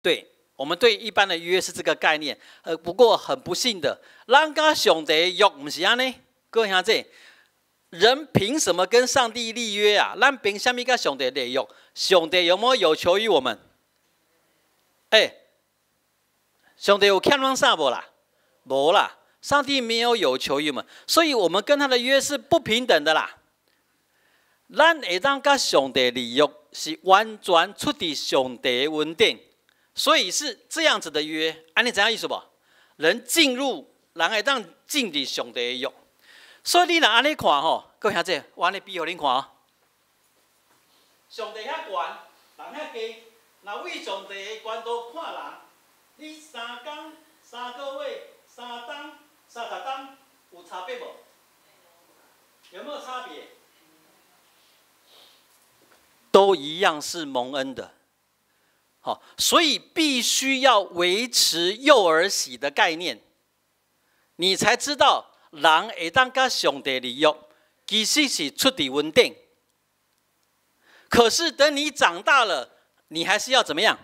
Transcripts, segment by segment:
對，我們對一般的約是這個概念。不過很不幸的，咱佮上帝約毋是按呢，各位兄弟，人憑什麼跟上帝立約啊？咱憑啥物佮上帝立約？上帝有沒有有求於我們？哎，上帝有欠咱啥無啦？無啦，上帝沒有有求於我們，所以我們跟他的約是不平等的啦。咱會當佮上帝立約，是完全出佇上帝的恩典，所以是這樣子的約。按呢知影意思無？人進入，人會當進入上帝的約。所以你若按呢看吼，各位兄弟，我按呢比予恁看哦。上帝遐懸，人遐低，若為上帝的觀度看人，你3工、3個月、3冬、30冬，有差別無？有沒有差別？都一樣是蒙恩的，好，所以必須要維持幼兒洗的概念，你才知道人會當佮上帝立約，其實是出佇恩典。可是等你長大了，你還是要怎麼樣？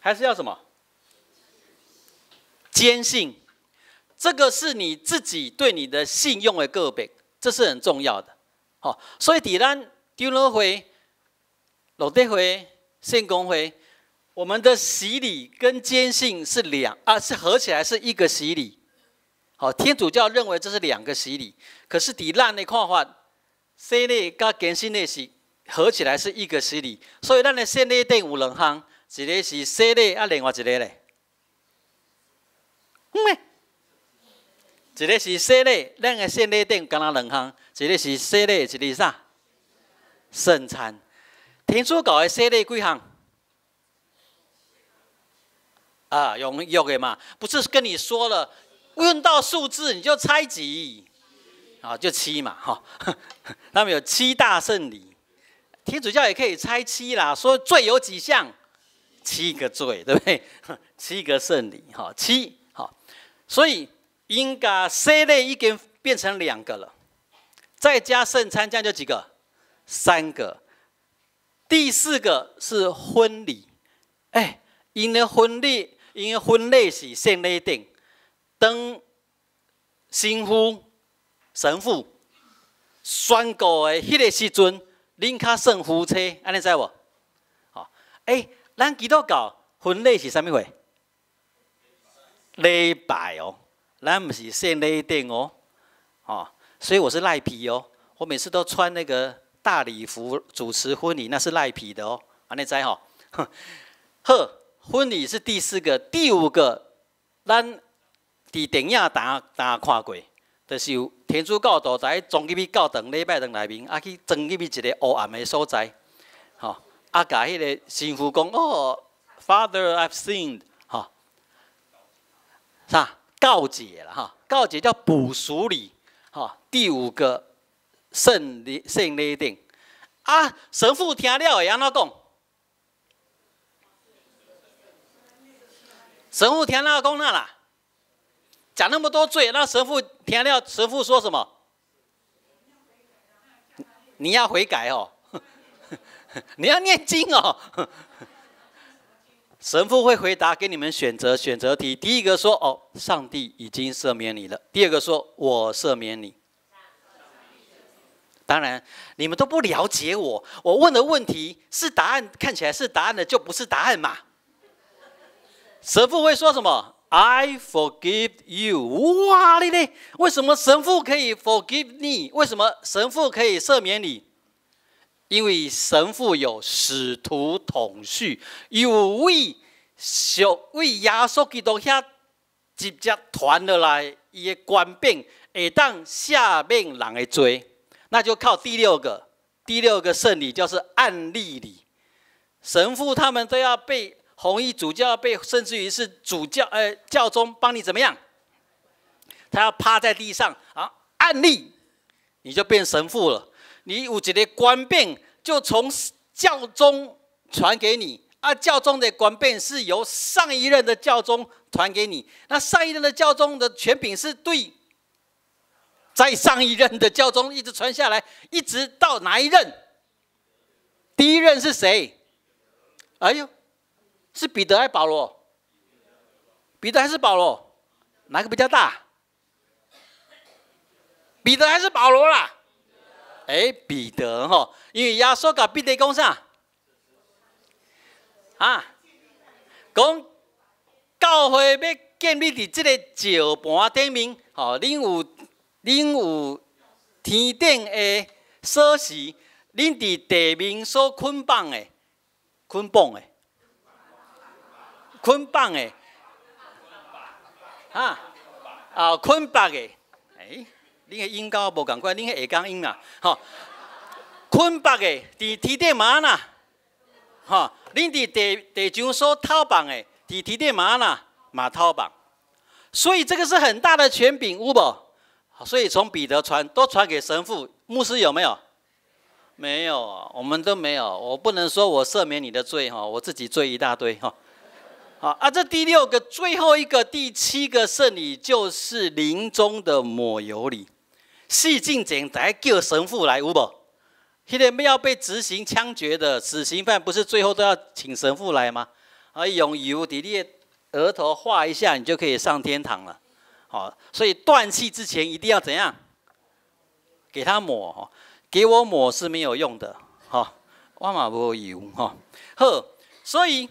還是要什麼？堅信，這個是你自己對你的信用的個別，這是很重要的。好，所以佇咱長老會、路德會、聖公會，我們的洗禮跟堅信是兩啊，是合起來是一個洗禮。好，天主教認為這是兩個洗禮，可是佇咱的看法，洗禮佮堅信禮是合起來是一個洗禮。所以咱的聖禮頂有兩項，一個是洗禮，啊，另外一個咧，嗯，一個是洗禮，咱的聖禮頂敢若兩項，一個是洗禮，一個是啥？聖餐。天主教的洗禮幾項？啊，用約的嘛，不是跟你說了，問到數字你就猜幾？啊，就七嘛，哈。他們有七大聖禮，天主教也可以猜七啦，說罪有幾項？七個罪，對不對？七個聖禮，哈，七，好，所以應該洗禮已經變成兩個了，再加聖餐，這樣就幾個？三個。第四個是婚禮，哎，𪜶的婚禮，𪜶的婚禮是聖禮頂，當新婦神父宣告的彼個時陣，恁較算夫妻，按呢知無？好，哎，咱基督教婚禮是啥物貨？禮拜哦，咱毋是聖禮頂哦，哦，所以我是賴皮哦，我每次都穿那個大禮服主持婚禮，那是賴皮的哦，按呢知吼？好，婚禮是第四個，第五個，咱佇電影儋儋看過，就是有天主教徒佇鑽入去教堂禮拜堂內面，啊去鑽入去一個烏暗的所在，吼，啊共彼个神父講哦，Father I've sinned，吼，啥告解啦，哈，告解叫補贖禮，吼，第五個聖禮聖禮頂，啊，神父聽了會按怎講？神父聽了講哪啦？講那麼多罪，那神父聽了，神父說什麼？你要悔改哦，你要念經哦。神父會回答給你們選擇題。第一個說：哦，上帝已經赦免你了。第二個說：我赦免你。當然，你們都不了解我。我問的問題是答案，看起來是答案的，就不是答案嘛。神父會說什麼？I forgive you。哇，你咧？為什麼神父可以 forgive 你？為什麼神父可以赦免你？因為神父有使徒統序，有為上為耶穌基督遐直接傳落來，伊的權柄會當赦免人的罪，那就靠第六個，第六個聖禮就是按立禮。神父他們都要被紅衣主教被，甚至於是主教，教宗幫你怎麼樣？他要趴在地上啊，按立，你就變神父了。你有一個權柄，就從教宗傳給你啊。教宗的權柄是由上一任的教宗傳給你，那上一任的教宗的權柄是對，在上一任的教宗一直傳下來，一直到哪一任？第一任是誰？哎呦，是彼得還是保羅？彼得還是保羅？哪個比較大？彼得還是保羅啦？哎，彼得吼，因為耶穌共彼得講啥？啊，講教會欲建立佇這个石盤頂面，吼，恁有天頂的鎖匙，恁佇地面所捆綁的，捆綁的，捆綁的，啊，啊，捆綁的，欸，恁的音佮我無仝款，恁彼下崗音啊，吼，捆綁的，佇天頂嘛按呢，吼，恁佇地地上所透放的，佇天頂嘛按呢，嘛透放，所以這個是很大的權柄，有無？所以從彼得傳都傳給神父、牧師有沒有？沒有，我們都沒有。我不能說我赦免你的罪哈，我自己罪一大堆哈。好啊，這第六個、最後一個、第七個聖禮就是臨終的抹油禮。死進前才叫神父來，有無？彼個要被執行槍決的死刑犯，不是最後都要請神父來嗎？啊，用油佇你的額頭畫一下，你就可以上天堂了。好，所以斷氣之前一定要怎樣？給他抹，給我抹是沒有用的。哈，我嘛無油哈。好，所以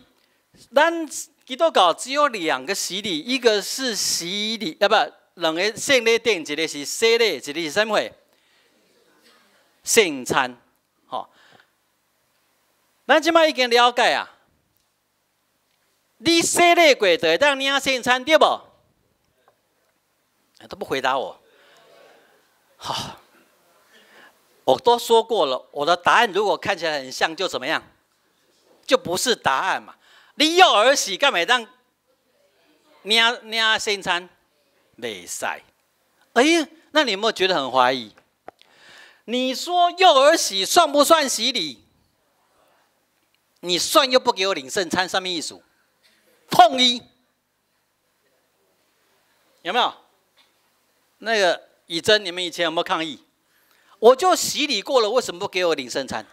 咱基督教只有兩個洗禮，一個是洗禮，啊不，兩个聖禮頂，一個是洗禮，一個是啥物貨？聖餐。吼，咱這擺已經了解啊。你洗禮過就會當領聖餐，對無？都不回答我。好，我都說過了，我的答案如果看起來很像，就怎麼樣？就不是答案嘛。你幼兒洗敢會當領領聖餐？袂使。哎呀，那你有沒有覺得很懷疑？你說幼兒洗算不算洗禮？你算又不給我領聖餐，什麼意思？抗議，有沒有？那個以真，你們以前有沒有抗議？我就洗禮過了，為什麼不給我領聖餐？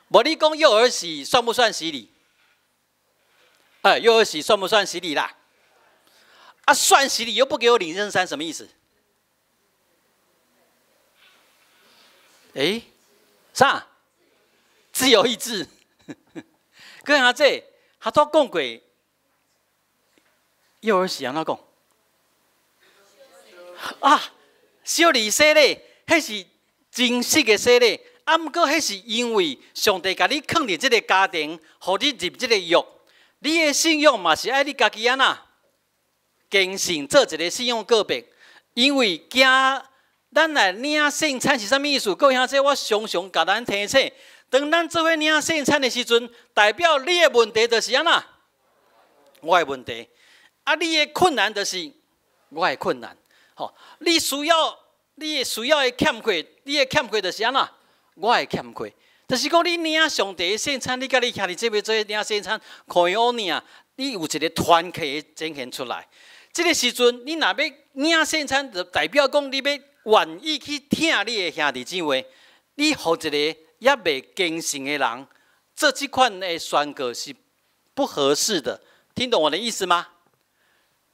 無你講幼兒洗算不算洗禮？哎，幼兒洗算不算洗禮啦？啊，算洗禮又不給我領聖餐，什麼意思？哎，啥？自由意志？跟阿這，他都講過，幼兒洗按怎講？啊，小兒洗禮，彼是真實的洗禮。啊，毋過彼是因為上帝共你囥佇這个家庭，予你入這个約。你的信仰嘛是愛你家己按怎堅信做一个信仰告白。因為驚咱來領聖餐是啥物意思？各位兄弟，我常常共咱提醒，當咱做伙領聖餐的時陣，代表你的問題就是按怎？我的問題。啊，你的困難就是我的困難。吼，你需要的欠缺，你的欠缺就是按怎？我的欠缺，就是講你領上帝的聖餐，你佮你兄弟姊妹做伙領聖餐，可以領，你有一个團契的展現出來。這个時陣，你若欲領聖餐，就代表講你欲願意去疼你的兄弟姊妹，你予一个猶未堅信的人做這款的宣告是不合適的。聽懂我的意思嗎？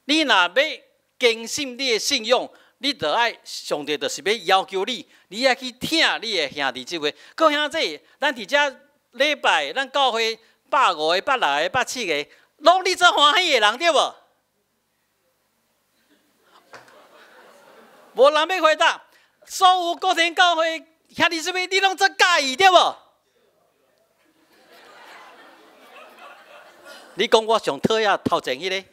你若欲堅信你的信仰，你就愛上帝就是欲要求你，你愛去疼你的兄弟姊妹。各位兄弟，咱佇遮禮拜，咱教會150個、160個、170個，攏你做歡喜的人對無？無人欲回答。所有國天教會兄弟姊妹，你攏做佮意對無？你講我上討厭頭前彼个。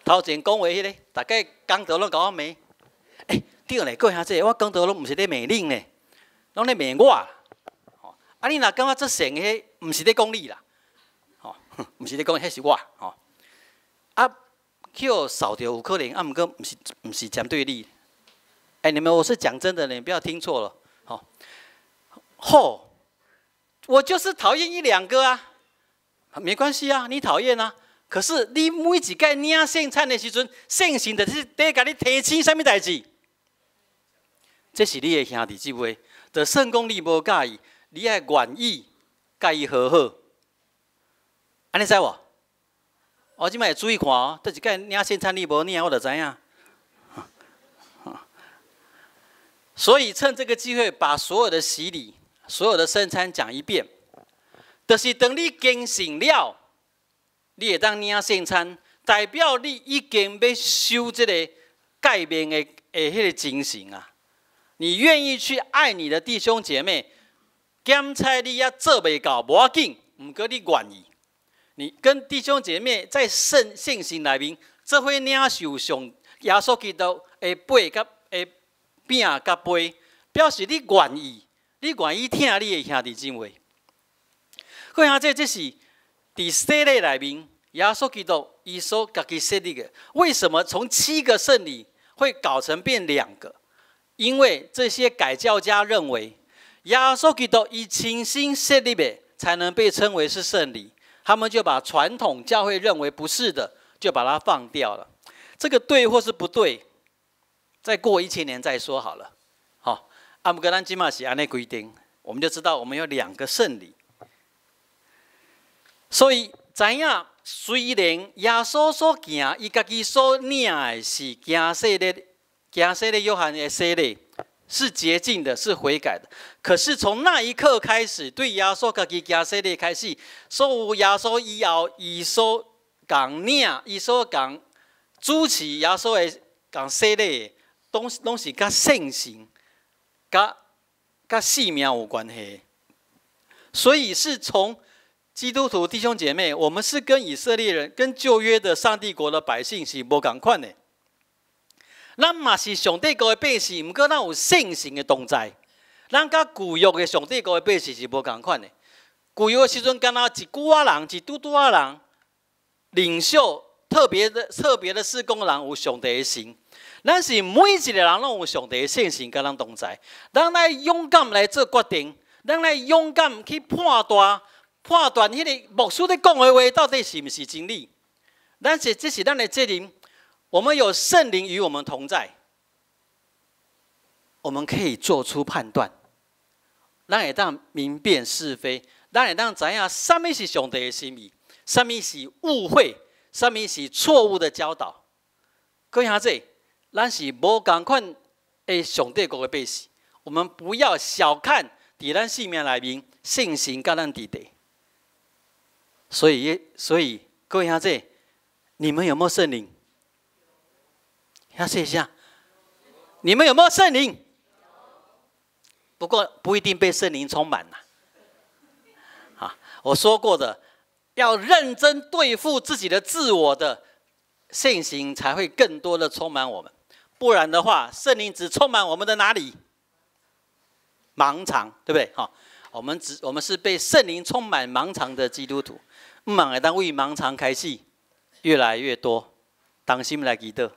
頭前講話彼个，逐家講道攏共我罵。欸，對咧，各位兄弟，我講道攏毋是咧罵恁咧，攏咧罵我。啊，你若感覺這善彼，毋是咧講你啦，吼，毋是咧講，彼是我，吼。啊，去予掃著有可能，啊，毋過毋是針對你。欸，你們我是講真的，你不要聽錯了，吼。吼，我就是討厭一兩個啊，沒關係啊，你討厭啊。可是你每一擺領聖餐的時陣，聖神就是佇共你提醒啥物代誌？這是你的兄弟姊妹，就算講你無佮意，你愛願意佮伊和好。按呢知無？我這擺會注意看哦，佗一擺領聖餐你無領，我就知影。所以趁這個機會，把所有的洗禮、所有的聖餐講一遍。就是當你堅信了，你會當領聖餐，代表你已經欲守這个誡命的彼个精神啊！你願意去愛你的弟兄姐妹，檢採你猶做袂到，無要緊，毋過你願意。你跟弟兄姐妹在聖聖神內面，做伙領受上耶穌基督的杯佮的餅佮杯，表示你願意，你願意疼你的兄弟姊妹。各位兄弟，這是佇洗禮內面，耶穌基督伊所家己設立的。為什麼從七個聖禮會搞成變兩個？因為這些改教家認為，耶穌基督伊親身設立的，才能被稱為是聖禮。他們就把傳統教會認為不是的，就把它放掉了。這個對或是不對，再過1000年再說好了。好，啊毋過咱這馬是按呢規定，我們就知道我們有兩個聖禮。所以知影，雖然耶穌所行，伊家己所領的是行洗禮、行洗禮約翰的洗禮，是潔淨的，是悔改的。可是從那一刻開始，對耶穌家己行洗禮開始，所有耶穌以後，伊所共領，伊所共主持耶穌的共洗禮，攏是佮聖神、佮性命有關係。所以是從基督徒弟兄姐妹，我們是跟以色列人、跟舊約的上帝國的百姓是無仝款的。咱嘛是上帝國的百姓，毋過咱有聖神的同在。咱佮舊約的上帝國的百姓是無仝款的。舊約的時陣，敢若一寡仔人、一拄拄仔人，領袖特別的事工人有上帝的神。咱是每一個人攏有上帝的聖神佮咱同在。咱愛勇敢來做決定，咱愛勇敢去判斷。判斷彼个牧師咧講的話到底是毋是真理？咱是這是咱的責任。我們有聖靈與我們同在，我們可以做出判斷，咱會當明辨是非，咱會當知影啥物是上帝的心意，啥物是誤會，啥物是錯誤的教導。各位兄弟，咱是無仝款的上帝國的百姓，我們不要小看佇咱性命內面聖神佮咱佇底。所以各位兄弟，你們有沒有聖靈？要試一下，你們有沒有聖靈？不過不一定被聖靈充滿呐。啊，我說過的，要認真對付自己的自我的聖靈，才會更多的充滿我們。不然的話，聖靈只充滿我們的哪裡？盲腸，對不對？哈，我們是被聖靈充滿盲腸的基督徒。毋通會當為盲腸開始越來越多，同心來祈禱。